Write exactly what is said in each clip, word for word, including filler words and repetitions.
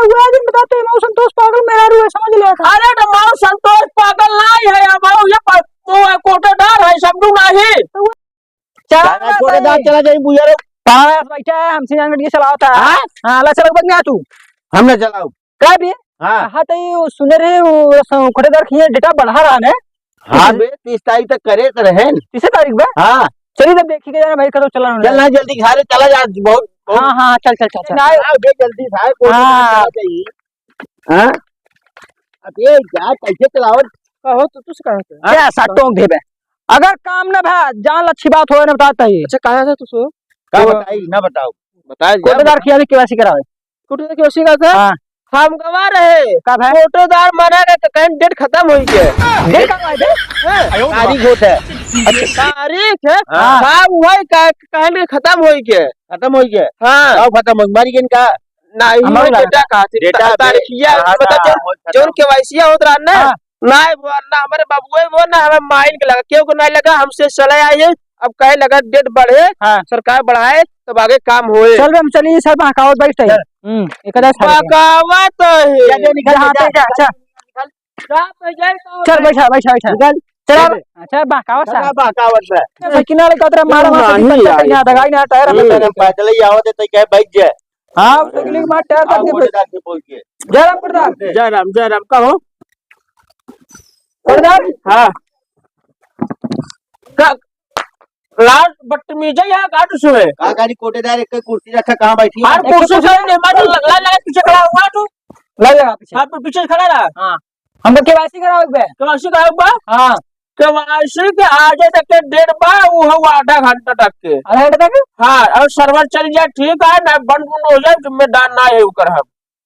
तू आज दिन बताते हैं, मऊ संतोष पागल मेहरारू है, समझ लिया था। अरे तो मऊ संतोष पागल नाहीं है, मऊ ये प-, वो है, कोटेदार है, समझू नाहीं। तो वो चला चला, कोटेदार चला जाई बुझा रे। पास बैठा है, हमसे जान के चलावता है। हाँ? हाँ, ला चला बन जा तू। हम ना चलाऊ। का बे? हाँ। कहा तो ये सुने रहे, वो स-, कोटेदार खिया डेटा बढ़ा रहा है। हाँ बे, तीस तारीख तक करे तो रहे न। तीस तारीख बे? हाँ। चलिए तब देखी के जाना भाई, करो चला चल ना। ना, जल्दी घरे चला जा, बहुत, बहुत हाँ, हाँ, चल, चल, चल, चल। ना, आ बे, जल्दी से आए, कोई हाँ। चला जाइए। हाँ? अब ये जा, कैसे चलाओ? कहो तो, तुझसे कहा था? हाँ? क्या सा टोंक देबे? अगर काम न भा, जान ला अच्छी बात होए न बताता ही। अच्छा, कहा था तुझसे? का तो बताई, ना बताओ। बताया जा, कोटेदार बता। खिया भी केवाईसी करावे। कोटेदार केवाईसी का था? हाँ। हम गवा रहे। कब है? कोटेदार मना के तो कहीं डेट खत्म होई के। डेट कब है बे? हाँ। तारीख होत है। अच्छा। तारीख है? हाँ। हाँ, वही का, कहीं खत्म होई के। खत्म होई के? हाँ। कब खत्म होई? मरी गइन का? नहीं, हमारा ये लगा। डेटा का थी? डेटा ता-, बे-, तारीखिया, हाँ, मतलब हाँ, जौन, वही खत्म। जौन केवाईसिया होत रहा ना, हाँ। ना वो, ना हमारे बाबुए वो, ना हमारे माइन के लगा, केहू को नहीं लगा, हमसे चले आए हैं। अब कहे लगा डेट बढ़े, हाँ। सरकार बढ़ाए, तब आगे काम होए। चल बे, हम चली, सब बहकावत बैठ है। चल। हम्म, एक हजार साल के। बहकावत है। जा, जा, निकल, जा, जा, जा, जा। जा। जा, तो जाए तो चल, बे। बैठा, बैठा, बैठा। निकल। चल, चल बे। अच्छा, बहकावत सा। चल, बहकावत सा। साइकिल वाले का उतरा मारा, तू मारा, नहीं साइकिल आए। ना, दगाई ना, टायर हम हम्म। पैदल ही आवत है, तो क्या बैठ जाए। हाँ, साइकिल के मार, टायर हाँ, काट दे। कोटेदार से बोल के। जय राम प्रधान। जय राम, जय राम, कहो। प्रधान। हाँ। का, लाल बदतमीज है यहाँ, काट सुबह। का गाड़ी कोटेदार एक कुर्सी रखा, कहाँ बैठी है? और कुर्सी से नहीं, मैं तो ल-, ला, ला, पीछे खड़ा हुआ तू। ला, ला, पीछे। हाँ, पीछे खड़ा रहा। हाँ। हमको केवाईसी करावे के बा। केवाईसी करावे के बा? हाँ। केवाईसी के आजे तक के डेट बा, वो है वो आधा घंटा तक के। आधा घंटा तक? हाँ, और server चल जाए, ठीक है, ना बंद बंद हो जाए, जिम्मेदार ना है ओकर हम।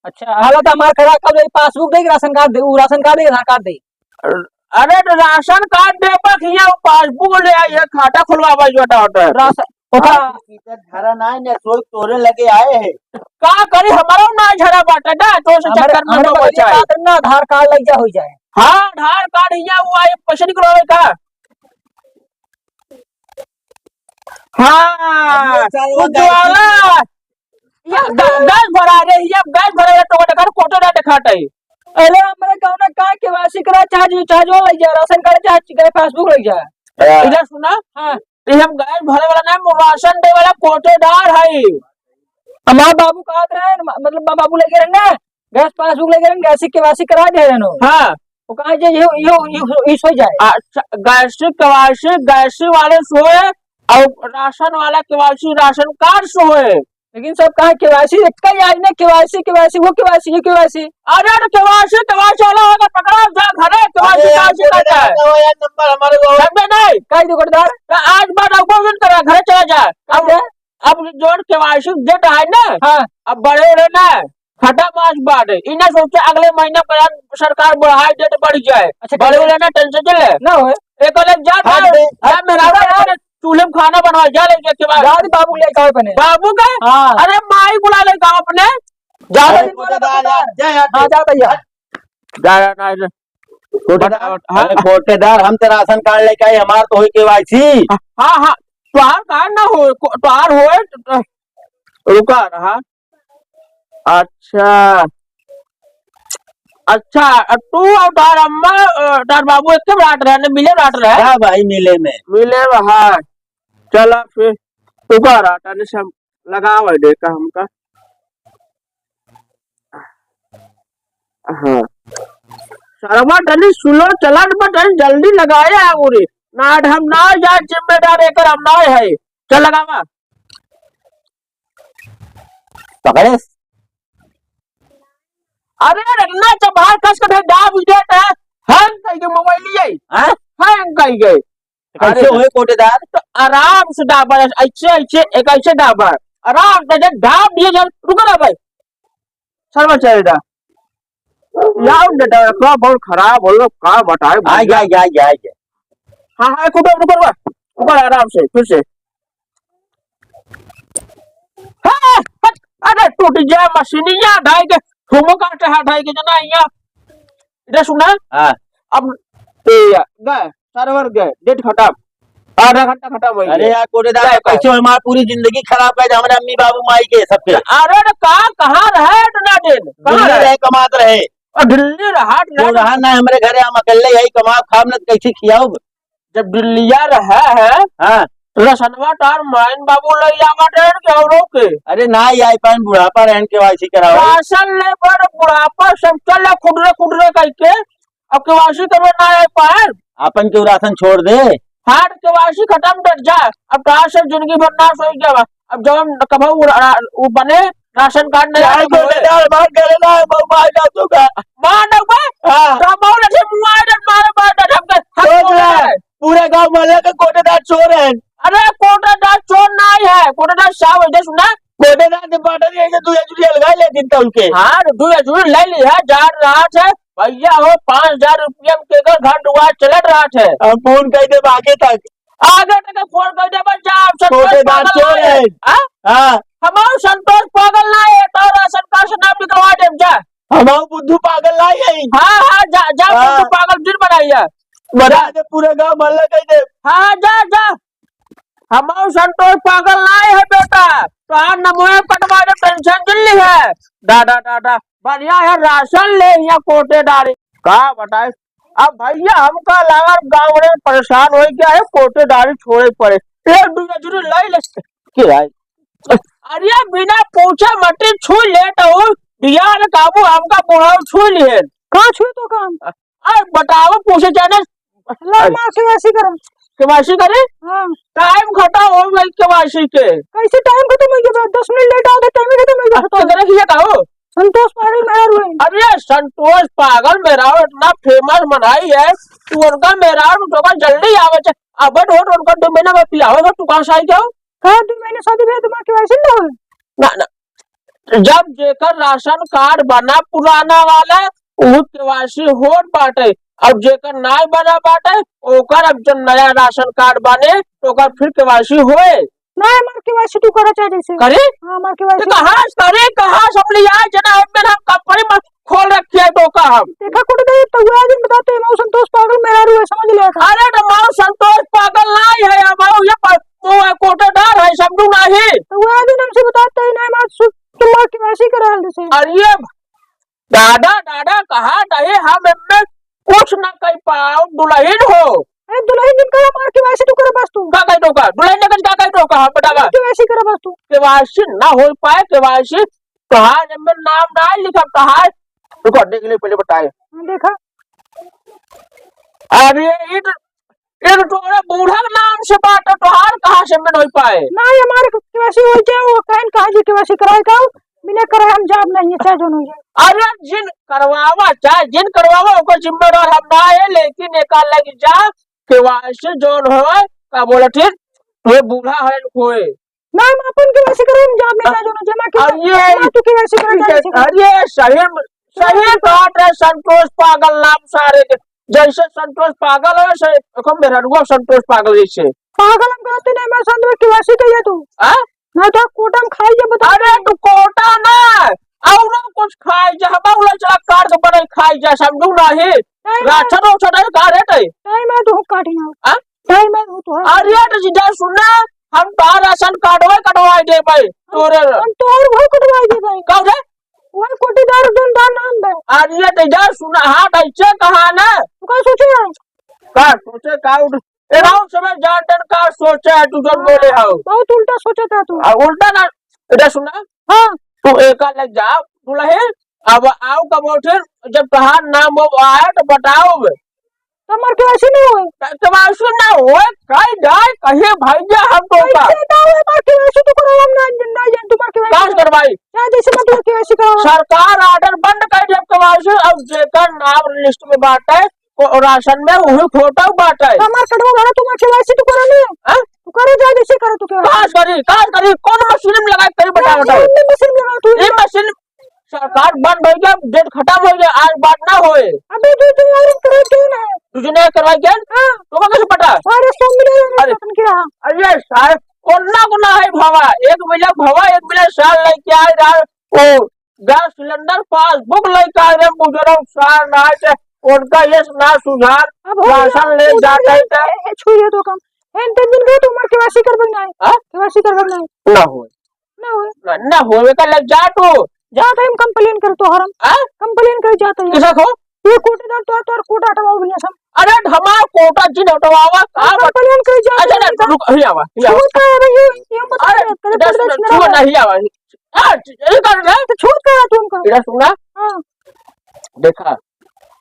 अच्छा, हालत हमार खराब कर दे, passbook दे कि राशन कार्ड दे, वो राशन कार्ड दे कि आधार कार्ड दे? अरे, तो राशन कार्ड दे पर हियाँ passbook ले आई है, खाता खुलवावा जो होता है। राशन, ओका हाँ, टीचर झरा ना है, ना कोई तोरे लगे आए हैं। का करी, हमारा ना झरा बाटे ना, तो से हमारे, चक्कर में हमारे तो बगलिया बचाए। बात ना, आधार कार्ड लग जा, हो जाए। हाँ, आधार कार्ड हियाँ वो आए, पैसे निकलवावे का? हाँ, अरे, साला उज्ज्वला, ये ग-, गैस भरा रे, ये गैस भरा रे, तो देखा, कोटो ना दिखाता है। अरे, हमरे गाँव में का केवाईसी करा, चाहे जो, चाहे जो लग जाए, राशन कार्ड, चाहे गए passbook लग जाए। हाँ। इधर सुना? हाँ। ये हम गैस भरे वाला ना, राशन दे वाला कोटेदार है। हमार बाबू कहत रहे, म-, मतलब, बा-, बाबू लेके रहे ना, गैस passbook लेके रहे, गैस केवाईसी करा दे रहे हो। हाँ। वो कहा जे, यो, यो, यो, इस हो जाए। अच्छा, गैस केवाईसी, गैस वाले से होए, और राशन वाला केवाईसी, राशन कार्ड से होए। लेकिन सब कहा केवाईसी एक ही आई ना, केवाईसी, केवाईसी, वो केवाईसी, ये केवाईसी। अरे, तो केवाईसी, केवाईसी वाला होगा, पकड़ा, जा घरे, केवाईसी, अरे, केवाईसी करता है। दो यार, नंबर हमारे वो। समझे नहीं? कह दो, कोटेदार। तो आज बाद अब कौन करा, घरे चला जा। कह अब दे। अब जोन केवाईसी डेट है ना, हाँ। अब बड़े हो रहे ना, खत्म आज बाद। इन्हें सोचे अगले महीने का यार सरकार बढ़ाए, डेट बढ़ जाए। अच्छा, बड़े हो रहे ना, tension चले। ना होए। एक अलग जा, हाँ, जा, बे। जा, मेरा हाँ। अपने चूल्हे में खाना बनवा, जा लेके केवाईसी। जा रे बाबू लेके आओ अपने। बाबू के? हाँ। अरे माई बुला लेके आओ अपने। जा अरे रे, कोटेदार, जा, जा यार, हाँ, जा भैया। जा यार, ना, ना। कोटेदार, बताओ, हाँ। अरे कोटेदार, हम तो राशन कार्ड लेके आए, हमार तो होई केवाईसी। हाँ, हाँ, तोहार कार्ड ना हो, को-, तोहार होए, तो, तो, रुका रहा। अच्छा, अच्छा, तू और तोहार अम्मा, अ, तोहार बाबू एक के बात रहे, ने मिले बात रहे? हाँ भाई, मिले में। मिले में, हाँ। चला फिर, रुका रहा, तने से हम लगावे दे का हमका। हाँ। सरवा तनी सुनो, चलन पर तनी जल्दी लगाया है उरी। ना हम ना जा जिम्मेदार एकर हम ना है। चल लगावा। पकड़े? अरे रखना जब बाहर कस के भेज डाल बुझे तो हैंग कह के मोबाइल लिए। हैं? हैंग कह के। कैसे अरे होए कोटेदार? तो आराम से दाबा, ऐसे, ऐसे, एक ऐसे दाबा, आराम से जब दाब दिए जब रुको ना भाई, सरवा चलेगा। लाओ बेटा, इतना बहुत खराब हो लोग, का बताए आ भैया। गया, आ गया, आ गया। हाँ, हाँ, रुको, रुको, रुको, रुको, आराम से, फिर से। हाँ, हट, अरे टूट जा मशीनिया, ढाई के, घूमो काटे, हाँ, ढाई के जना, यहाँ। इधर सुना? हाँ। अब, ए, गए, server गए, डेट खत्म, आधा घंटा खत्म हो गया। अरे यार, कोटेदार, जा, कैसे हो? हमारी पूरी जिंदगी खराब कर दे, हमारे अम्मी, बाबू, माई के, सबके। अरे, तो कहाँ, कहाँ रहे इतना दिन? कहाँ दिल्ली रहे? रहे, कमात रहे। और दिल्ली रहा जो ना? रहा ना हमरे घरे, हम अकेले यही कमाब खाब ना, तो कैसे खियाउब? जब दिल्लिया रहा है, हाँ। रसनवा तार मायन बाबू लइ आवा रहन के औरों के। अरे ना, ये आई पाएन, बुढ़ापा रहन, केवाईसी कराओ। राशन ले पर बुढ़ापा सब चल खुडरे खुडरे करके, अब केवाईसी करवे ना आई पाएन। आपन के राशन छोड़ दे। हार केवाईसी खतम कर जा, अब कहाँ से जिंदगी भर नाश होइ गया बा। अब जब हम कभू रा-, रा-, वो बने राशन कार्ड नहीं यार, आए तो कोटेदार मार करे ना, वो मार जा तू का। मार ना बे। हाँ। तो हम और ऐसे मुआ दे, मारे मार दे, हम के, हम सोच कोटेदार रहा है। है। पूरे गांव मोहल्ला के कोटेदार चोर हैं। अरे कोटेदार चोर नहीं है, कोटेदार साहब है, सुना? कोटेदार ने बांटा दिया, ये दुई हजूरी अलगाई ले दिन तौल के। हाँ, दुई हजूरी ले ली है, जा रहा है, भैया हो, पाँच हजार रुपया में केकर घर दुआर चलत रहा है। हम फोन कर दे आगे तक। आगे तक फोन कर दे, बस जा, अब संतोष कोटेदार पागल चोर ना है। है। हाँ? हाँ। हमार संतोष पागल ना है, तो राशन कार्ड से नाम निकलवा दे, जा। हमार बुद्धू पागल ना है। हाँ, हाँ, जा, जा, हाँ। बुद्धू पागल जिन बनाइया। बना जा। दे, पूरा गांव मोहल्ला कह दे। हाँ, जा, जा। हमार संतोष पागल ना है बेटा, तो आज नमोए कटवा दे, टेंशन जिन ली है। दादा, दादा, बढ़िया है, राशन ले यहाँ कोटेदारी। का बताए, अब भैया हमका लागल गाँव में परेशान होइ गया है, कोटेदारी छोड़े पड़े। एक दू हजूरी लाई ले के आई। अरे बिना पूछे मट्टी छू लेत हूँ, बिहार काबू हमका बुढ़ाऊ छू लिए। का छू तो काम? अरे बताओ, पूछे जाने। ला, अरे। माँ, केवाईसी करम। केवाईसी करे? हाँ। टाइम खतम हो गई केवाईसी के। कैसे टाइम खतम हो गया? दस मिनट लेट आओ तो टाइम ही खतम हो गया, अब बताओ। तो करे किया का हो? संतोष पागल मेहरारू है। अरे संतोष पागल मेहरारू इतना फेमस मनई है, तू उनका मेहरारू तो का जल्दी आवे छे। अब वोट उनका दो महीना में पिलावे हो, तू कहाँ से आई जाओ? कहाँ दो महीने शादी भैया तुम्हारे केवाईसी ना हो? ना, ना। जब जेकर राशन कार्ड बना पुराना वाला, उ केवाईसी होत बाटे। अब जेकर नाय बना बाटे, ओकर अब जब नया राशन कार्ड बने, तो ओकर फिर केवाईसी होए। ना, हमार केवाईसी तू करा चाहे जैसे। करे? हाँ, हमार केवाईसी। तो कहाँ से करे, कहाँ से हम ले आए, जना हम, हम कंपनी में खोल रखी है तो का हम? देखा कुछ नहीं, तो वो दिन बताते हैं, मऊ संतोष पागल मेहरारू है, समझ लिया था। अरे तो मऊ संतोष पागल नहीं है, मऊ ये प-, वो है, कोटेदार है, समझू नहीं। तो वो दिन हमसे बताते हैं, नहीं, हमार सु-, तुम माँ केवाईसी करा जैसे। अरे दादा, दादा, कहा नहीं, हम इनमें कुछ ना कह पाओ, दुल्हन हो। अरे दुल्हन जिनका हमार केवाईसी तू करे बस तू। का कह दो का? दुल्हन ने का कह दो का? हम बतावा। केवाईसी करे बस तू। केवाईसी ना हो पाए, केवाईसी तोहार एमे नाम ना लिखब, तोहार। रुको, देख ले, पहले बताए। हाँ, देखा। अरे, इ तो, इ तो तोहरे बूढ़ा के नाम से बात है, तोहार कहाँ से में नहीं पाए? नहीं, हमारे केवाईसी हो जाए, वो कहन कहा जी केवाईसी कराए का, बिना कराए हम जाब नहीं, चाहे जोन हो जाए। अरे, जिन करवावा, चाहे जिन करवावा, ओकर जिम्मेदार हम ना है, लेकिन एका लग जा, केवाईसी जोन होए, का बोला ठीक, वो बूढ़ा है, होए। ना, हम अपन केवाईसी करे, हम जाब नहीं, चाहे जोन हो जाए, हमार केवाईसी, अब ये हमार तो केवाईसी करे, चाहे जैसे करे। अरे, सही, सही बात है, संतोष पागल नाम सारे के। जैसे संतोष पागल है, वैसे एको मेहररुआ संतोष पागल जैसे। पागल हम कहते नहीं, मैं संतोष केवाईसी कहिए तू। हाँ? ना तो कोटा में खाई जा, बता। अरे, तू कोटा ना, औरो कुछ खाई जा, हम उला चला काट के बनाई खाई जा, समझू नहीं? नहीं, नहीं। राशन उसन है, का रेट है? नहीं, मैं तो काटी ना। हाँ? नहीं, मैं तो है। अरे, तो जीजा सुन ना, हम तोहार राशन कार्डवा कटवाई देबे, तोरे। हम तोहर वो कटवाई देबे। कब रे? वही कोटेदार जोन दार नाम बे। अरे, तो जा सुना, हाँ, तो ऐसे कहा ना। तू का सोचे है? का सोचे, का उठ-, ए, राउर समय जान तन का सोचे है, तू जोन बोले हो। बहुत उल्टा सोचे था तू। आ, उल्टा ना, इधर सुना। हाँ। तू एका लग जा, दुल्हन, अब आओ कबो फिर, जब तोहार नाम वो आए तो बताओ बे। तो हमार केवाईसी नहीं होए। के-, केवाईसी ना होए, कहीं जाए, कहीं भैया हम तो का। कैसे ना होए, हमार केवाईसी तो करो, हम ना, ना जान तुम्हार केवाईसी काश करो। करवाई। चाहे जैसे मतलब केवाईसी करो। सरकार order बंद कर दे केवाईसी, अब जेकर नाम list में बाटे, को राशन में वही फोटो बाटे। तो हमार कटवा भरा, तुम्हार केवाईसी तो करो नहीं। हाँ? तू करे जा, जैसे करो तू केवाईसी। काश करी, काश करी, कौन मशीन में लगाए करी, बता, हाँ, बताओ। ये मशीन में लगा तू। ये मशीन सरकार बंद होइ गया, date खतम होइ गया, आज बात ना होए। अबे दू दिन और करवाई के ना। दू दिन और करवाई के? हाँ। तो कैसे पता? अरे, सोम मिले अरे। अपन के यहाँ। अरे सारे, कोन्ना को ना है भावा, एक मिला भावा, एक मिला साल लेके आए रहा, वो गैस सिलेंडर पासबुक लेके आए रहे, बुजुर्ग सार ना है, उनका ये ना सुधार, अब हो गया, राशन ले उधर जाते ही हैं। ए, ए, छुइए तो कम। ए, तीन दिन गए तो हमार केवाईसी कर बनना है। हाँ? केवाईसी कर बनना है। ना होए। ना होए। ना, ना होए, का लग जा तू। जात है हम complain करे तोहर हम। हाँ? Complain करे जात है। किसा को? ये कोटेदार तोहर, तोहर कोटा हटवाओ भैया सब। अरे हमार कोटा जिन हटवावा, का हम बत-, complain करे जात अच्छा, है। ना, रुक, हिया आवा, हिया आवा। छूत का है भाई, ये, ये मत अरे, करे, करे दस प्रदर्शन मिनट, ना छुआ हो। नहीं आवा। हाँ, ये कर रहे। तो छूत का है तुमका? इधर सुना। हाँ। देखा,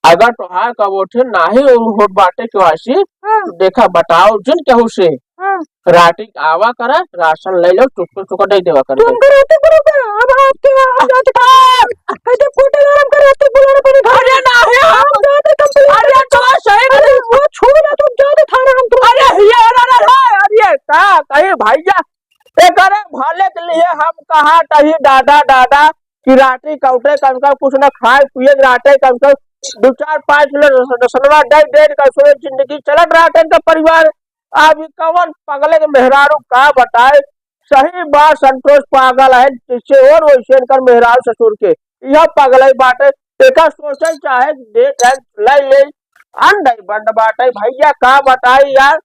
अगर तोहार का वोटे नाही होत बाटे केवासी, हाँ। तो देखा, बताओ जिन केहू से, हाँ। राटी आवा करा, राशन ले लो, चुपके चुपके दे देवा कर। तुम करते बरोबर, अब आपके वहाँ हम जाते, कहते कोटेदार हम करते बुलाना पड़े घर। अरे नाही, हम जाते complain अरे करते। तो सही अरे वो छोड़ ना, तुम जाते थाना हम तुम। अरे ये, अरे, अरे, अरे, अरे, का कही भैया, एकरे भले के लिए हम कहा तही दादा, दादा, कि राटी कौटे कम से कम कुछ ना खाए पिए, राटे कम से कम दो चार पाँच किलो रस-, रसनवा दे, दे, कैसे जिंदगी चलत राटे के परिवार। अब ई कवन पगले के मेहरारू का बताए, सही बात संतोष पागल है, जिससे और वैसे इनकर मेहरारू ससुर के, यह पगले बाटे, एका सोचल चाहे दे, दे, ले, ले, अंडे बंड बाटे, भैया का बताई यार,